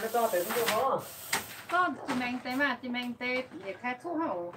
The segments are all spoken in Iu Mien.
Zorqv jiex maengx deix maah, jiex maengx deix yietc kai cuqv hnangv oc.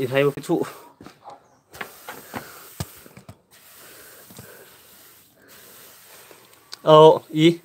Ih hnoi mbuo cuqv. Ov, ih.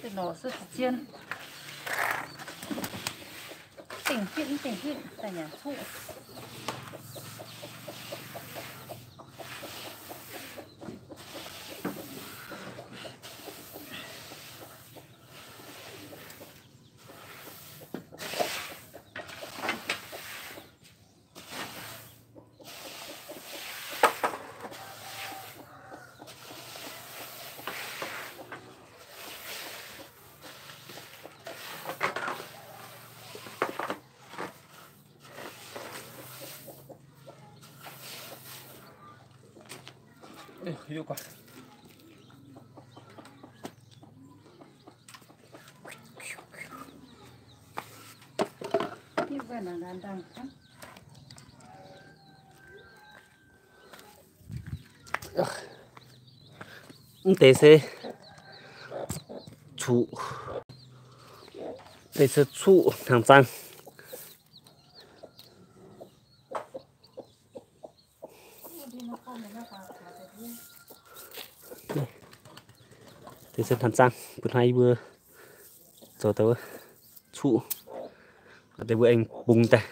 Da'nyeic norqc se zien, dingh hitv, dingh hitv daaih nyanc cuqv. Mv deix se cuqv, deix se cuqv hnaangx zaang. Deix se hnaangx zaang, mbuo hnoi yie mbuo zoux deix wuov cuqv, deix mbuo aengx bungx daaih.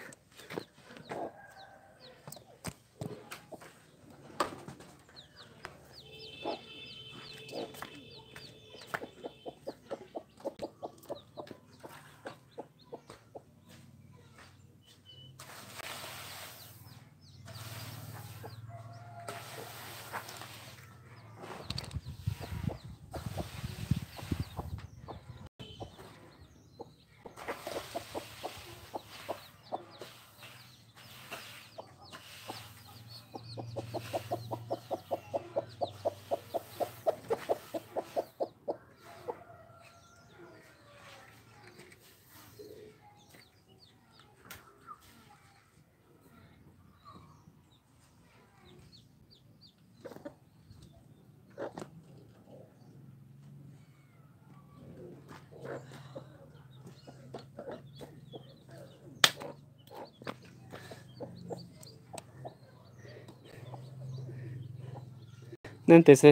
Naaiv deix se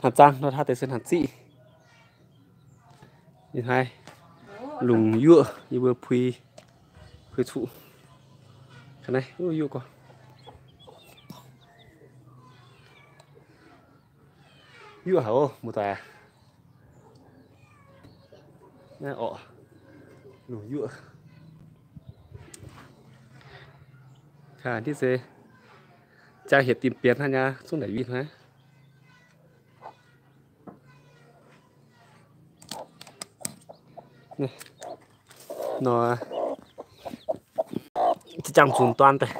hnaangx zaang, nor hnangv deix se hnaangx ziqv. Ih hnoi lungh yuoqv yie mbuo puix, puix cuqv. Ga'naaiv yuoqv gorx. Yuoqv haic oc, muoz-doic aac. Naaiv orqc, lungh yuoqv. Kaa ndiev se jaa hietc dimh bienx hnangv nyei, zungv naaic win hnangv. Nor, ziex jaang zunc dorn daaih.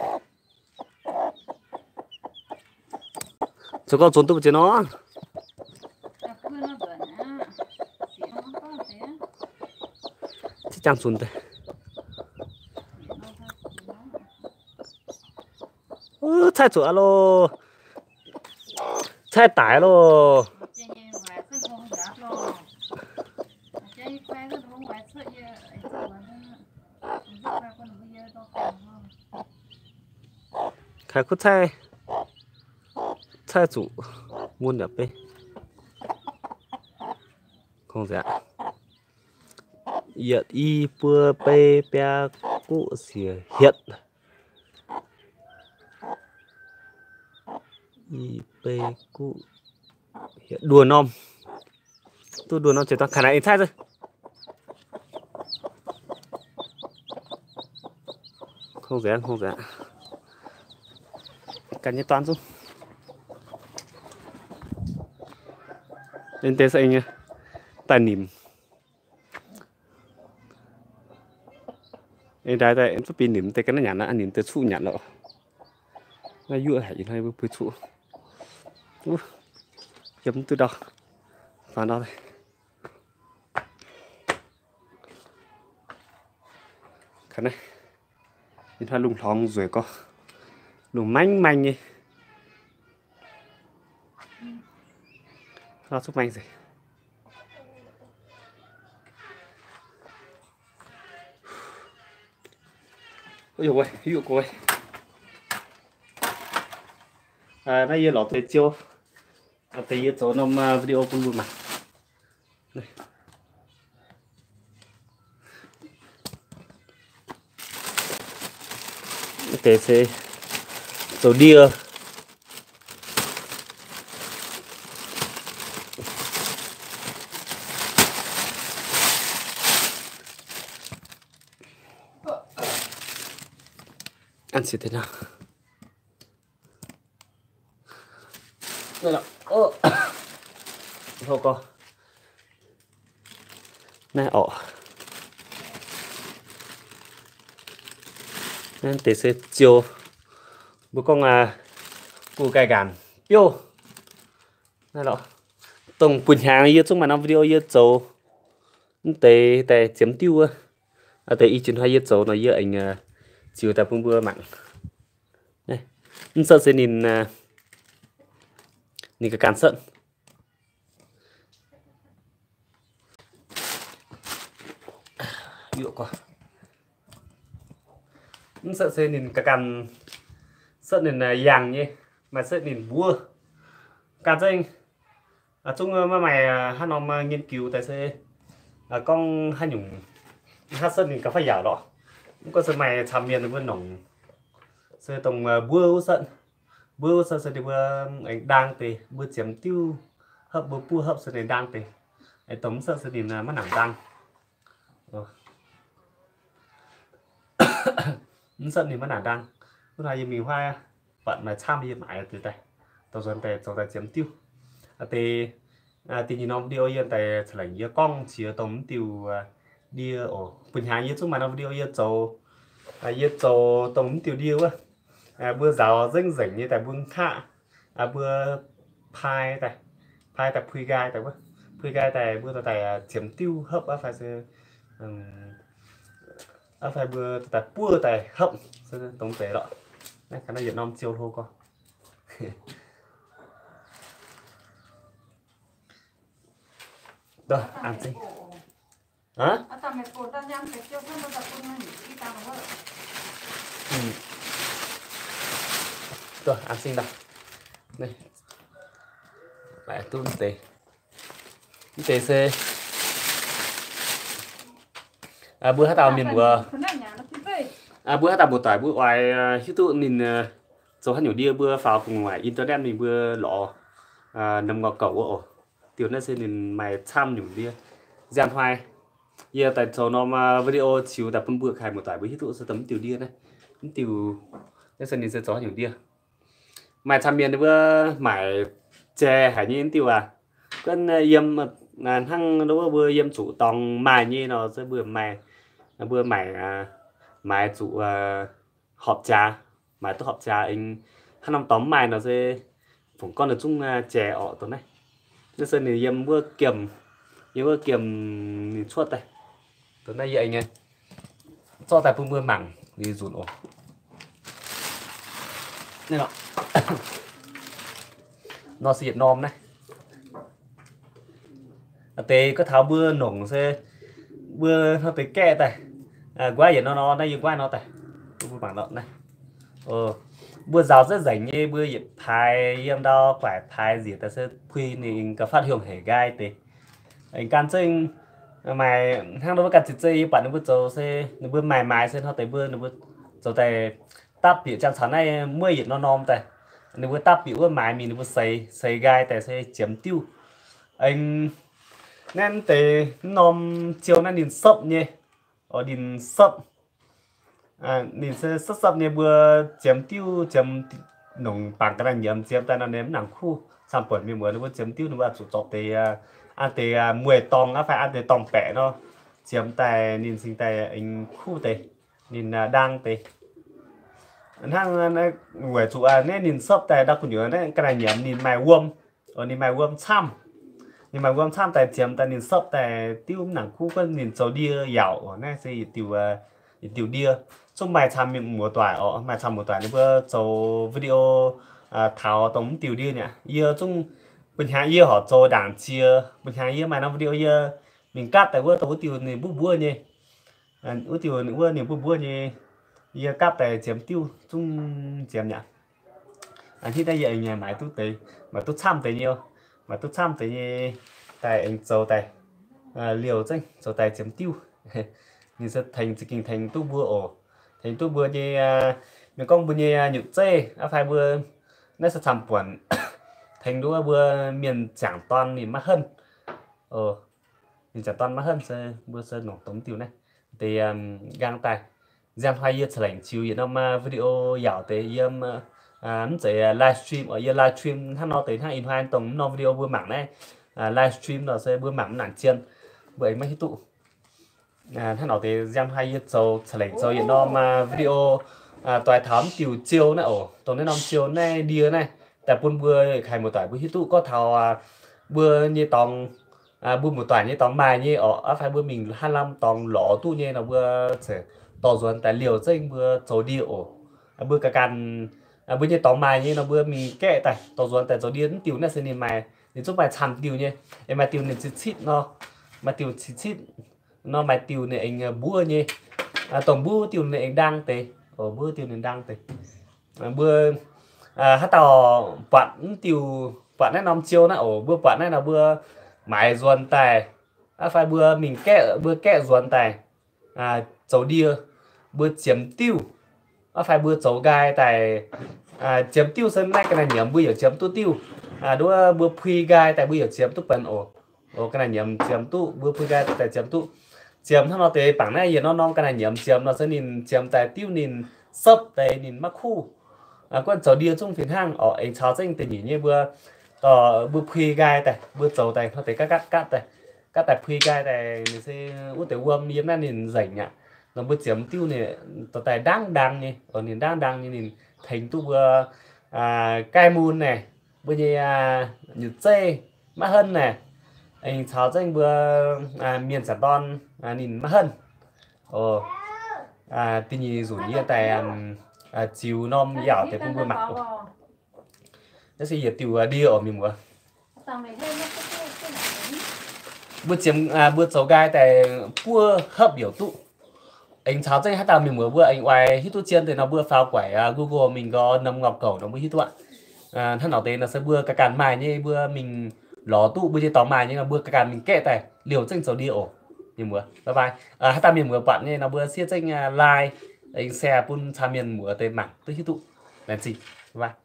Zoux gau zunc duqv mbu'ziex nor. Ziex jaang zunc daaih. Caaiv zuqc aqv loh. Caaiv daic loh. Kaaix kuv caaiv, caaiv zuqc mun yaac bei. Kungx nzengc. Yietc, i, buo, bei, biaa, guqv, siec, hietc. I, bei, guqv, hietc, nduoh norm. Duqv nduoh norm ziouc dangh kaaix naaic aengx caaiv zuqc. Kungx nzengc, kungx nzengc. Ganh nyei dorn zungv. Ninh deix se aengx daaih nimc. Aengx ndaix daaih mv zuqc bieqc nimc deix ga'naaiv nyanc aqv, nimc deix cuqv nyanc lorqc. Naaiv yuoqv haic ih hnoi mbuo puix cuqv. Yiem mv duqv ndau. Faaux ndau daaih. Kaaix naaiv, ih hnoi lungh hlorngx nzueic gorx, lungh maengv maengh nyei. Lorz zuqc maengh nzengc. Naaiv yie lorz deix ziou, deix yie zoux norm video bun mbuo mangc. Deix se zoux ndie. Ăn siex deix nor. Hlo gorx. Naaiv orqc. Naaiv deix se ziou. Mbuo gorngv aa, guv gai nqanc biouv. Naaiv lorqc, dongh buo hnyangx yie zungv maaih norm video yie zoux mv deix daaih ziemx diuv wuov. Deix i jiex hnoi yie zoux nor yie aengx ziux daaih bun mbuo mangc. Mv setv se ninh, ninh ga'ganh setv. Mv setv se ninh ga'ganh setv ninh yangh nyei, maaih setv ninh mbuov. Ganh zengv zungv maiv maaih haaix norm nghiên cứu daaih se gorngv haaix nyungc, haaix setv ninh ga'fai yaac lorqc. Mv gorngv se maaih camv mienh ninh mbuo nongc se dongh mbuov wuov setv, mbuov wuov setv se ninh mbuo aengx ndaang deix, mbuo ziemx diuv hopv, mbuo buov hopv se ninh ndaang deix. Aengx dongh mv setv se ninh maiv nangc ndaang. Mv setv ninh maiv nangc ndaang. Wuov hnoi yie mingh huaav buatc maaih camv yie maaiz deix daaih, dorh nzuonx daaih zoux daaih ziemx diuv. Deix, deix nyeic norm video yie daaih ca'lengc yie gorngv qiex dongh mv diuh ndie oc. Bun hnyangx yie zungv maaih norm video yie zoux, yie zoux dongh mv diuh ndie wuov. Mbuo nzaaux nzengc nzengc nyei daaih mbuo nqaqv, mbuo pai daaih, pai daaih pui nqaai daaih wuov, pui nqaai daaih mbuo daaih ziemx diuv hopv aqv fai se aqv fai mbuo daaih buov daaih hopv, dongh deix lorqc. Naaiv ga'naaiv yietc norm ziou hlo gorx. An zingh daaih. Mv deix se mbuo haaix dauh mienh mbuox, mbuo haaix dauh mbuox doic mbuo oix hiuv duqv ninh zoux haaix nyungc ndie, mbuo faaux gu'nguaaic internet mingh mbuo lorz norm ngorc gouc wuov oc. Diuh naaiv se ninh maaih camv nyungc ndie. Nziang hnoi yie daaih zoux norm video ziux daaih bun mbuo kaaix muoz-doic mbuo hiuv duqv se dongh mv diuh ndie naaiv, mv diuh, naaiv se ninh se zoux haaix nyungc ndie. Maaih camv mienh ninh mbuo maaic jai haic nyei mv diuh aac. Gunv yiem hnangv wuov mbuo yiem zuqc dorngx maaih nyei nor se mbuo maaih, mbuo maaic, maaiz zuqc horpc jaax, maaiz duqv horpc jaax aengx hnangv norm dorngx mv maaih nor se fungc gorngv ninh zungv jai orqc dongh naaiv. Naaiv se ninh yiem wuov giemh, yiem wuov giemh ninh cuotv daaih. Dongh naaiv yie aengx zorqv daaih bun mbuo mangc ninh nzunc oc. Naaiv nor se yietc norm naaiv. Deix gorngv taux mbuo nongc se mbuo hnangv deix gaeqv daaih, nquaaiv yietc nor nor naaiv yie nquaaiv nor daaih, mbuo mangc nor naaiv. Mbuo nzaaux zengc nzengc nyei mbuo yietc paaix yiem ndau guaaic paaix nzieqc daaih se puix ninh ga'fatv hiuang hec nqaai deix. Aengx gan zengv maaih hnangv nor mbuo ganh zinh zei yie buatc ninh mbuo zoux se ninh mbuo maaih maaiz se hnangv deix mbuo ninh mbuo zoux daaih dapv bieqc jangx caux naaiv mueiv yietc norm norm daaih. Ninh mbuo dapv bieqc wuov maaiz mingh ninh mbuo seix, seix nqaai daaih se ziemx diuv. Aengx naaiv deix mv norm ziou naaiv ninh sepv nyei, ninh sepv, ninh se sepv sepv nyei mbuo ziemx diuv, ziemx nongc bangc ga'naaiv nyiemz ziemx daaih nor ninh mv nangc kuv. Camv-buonc mienh muoz ninh mbuo ziemx diuv ninh mbuo zuqc zorpc deix, an deix mueiz-dorngh aqv fai an deix dorngh-baeqc nor, ziemx daaih ninh cingx daaih aengx kuv deix, ninh ndaang deix. Hnangv weic zuqc naaiv ninh sepv daaih ndau gu'nyuoz naaiv ga'naaiv nyiemz ninh maaih wuom, ninh maaih wuom camv. Ninh maaih wuom camv daaih ziemx daaih ninh sepv daaih diuv mv nangc kuv, gunv ninh zoux ndie yaauc oc. Naaiv se yietc diuh, yietc diuh ndie. Zungv maaih camv mienh muoz-doic oc, maaih camv muoz-doic ninh mbuo zoux video taux dongh mv diuh ndie nyei. Yie zungv bun hnyangx yie horpc zoux ndaangc jiex, bun hnyangx yie maaih norm video yie mingh gapv daaih wuov dongh wuov diuh ninh mbuov mbuov nyei. Wuov diuh wuov ninh mbuov mbuov nyei, yie gapv daaih ziemx diuh zungv ziemx nyei. Hnangv naaiv yie aengx maaiz duqv deix, maaiz duqv camv deix nyei, maaiz duqv camv deix nyei daaih aengx zoux daaih liouh zengv zoux daaih ziemx diuh. Ninh se tengx, za'gengh tengx duqv mbuo oc. Tengx duqv mbuo nyei, mienh gorngv mbuo nyei nyutc zeiv aqv fai mbuo naaiv se camv-buonc tengx duqv mbuo mienh ziangh dorn ninh maiv henv. Ninh ziangh dorn maiv henv se mbuo se nongc dongh diuh naaiv deix nqaang daaih. Nziang hnoi yie ca'lengc ziux yietc norm video yaauc deix yiem, mv zeiz live stream oc, yie live stream hnangv nor deix hnangv ih hnoi dongh mv norm video mbuo mangc naaiv. Live stream nor se mbuo mangc mv nangc zien, mbuo aengx maiv hiuv duqv. Hnangv nor deix nziang hnoi yie zoux ca'lengc zoux yietc norm video doix taux mv diuh ziou naaiv oc, dongh naaiv norm ziou naaiv ndie naaiv. daaih bun mbuo kaaix muoz-doic mbuo hiuv duqv gorngv taux mbuo nyei dorngx, mbuo muoz-doic nyei dorngx maaih nyei orqc, fai mbuo mingh haaix lamh dorngx lorz duqv nyei nor, mbuo dorh nzuonx daaih liouh zengv mbuo zoux ndie oc. Mbuo ganh ganh, mbuo nyei dorngx maaih nyei nor, mbuo mingh gaeqv daaih dorh nzuonx daaih zoux ndie. Mv diuh naaiv se ninh maaih, ninh zungv maaih camv diuh nyei. Aengx maaih diuh ninh citv-citv nor, maaih diuh citv-citv nor, maaih diuh ninh aengx mbuov nyei. Dongh mbuov diuh ninh aengx ndaang deix, mbuov diuh ninh ndaang deix. Mbuo haaix dauh buatc mv diuh, buatc naaiv norm ziou naaiv oc, mbuo buatc naaiv nor mbuo maaiz nzuonx daaih, fai mbuo mingh gaeqv, mbuo gaeqv nzuonx daaih zoux ndie, mbuo ziemx diuv, fai mbuo zoux nqaai daaih, ziemx diuv se naaiv ga'naaiv nyiemz mbuo yaac ziemx duqv diuv. Nduov mbuo pui nqaai daaih mbuo yaac ziemx duqv benx oc. Ga'naaiv nyiemz ziemx duqv, mbuo pui nqaai daaih ziemx duqv. Ziemx hnangv nor deix bangc naaiv yietc norm norm ga'naaiv nyiemz ziemx nor se ninh ziemx daaih diuv ninh sepv deix ninh maiv kuv. Guanh zoux ndie zungv fih hnangv orqc. Aengx caux zengv da'nyeic nyei mbuo, mbuo pui nqaai daaih, mbuo zoux daaih hnangv deix gaatv gaatv gaatv daaih, gaatv daaih pui nqaai daaih ninh se wuov deix wuom yiem naaiv ninh nzengc aqv. Nor mbuo ziemx diuv ninh dorh daaih ndaangv ndaang nyei, ninh ndaangv ndaang nyei ninh tengx duqv mbuo gaih mun naaic, mbuo nyei nyutc zeiv maiv henv naaic, aengx caux zengv mbuo mienh zanc dorn ninh maiv henv. Da'nyeic nzunc yie daaih ziux norm yaauc deix bun mbuo mangc oc. Naaiv se yietc diuh ndie oc mienh muoz. Mbuo ziemx, mbuo zoux nqaai daaih buov hopv youc duqv. Aengx caux zengv haaix dauh mienh muoz mbuo aengx oix hiuv duqv zien deix nor mbuo faaux guaic Google mingh nqoi norm ngorc gouc nor mbuo hiuv duqv aqv. Hnangv nor deix nor se mbuo ganh ganh maaih nyei, mbuo mingh lorz duqv mbuo nyei dorngx maaih nyei nor mbuo ganh ganh mingh gaeqv daaih liouh zengv zoux ndie oc. Mienh muoz, bye bye. Haaix dauh mienh muoz buatc nyei nor mbuo siev zengv like, aengx share bun caux mienh muoz deix mangc duqv hiuv duqv. Laengz zingh, bye bye.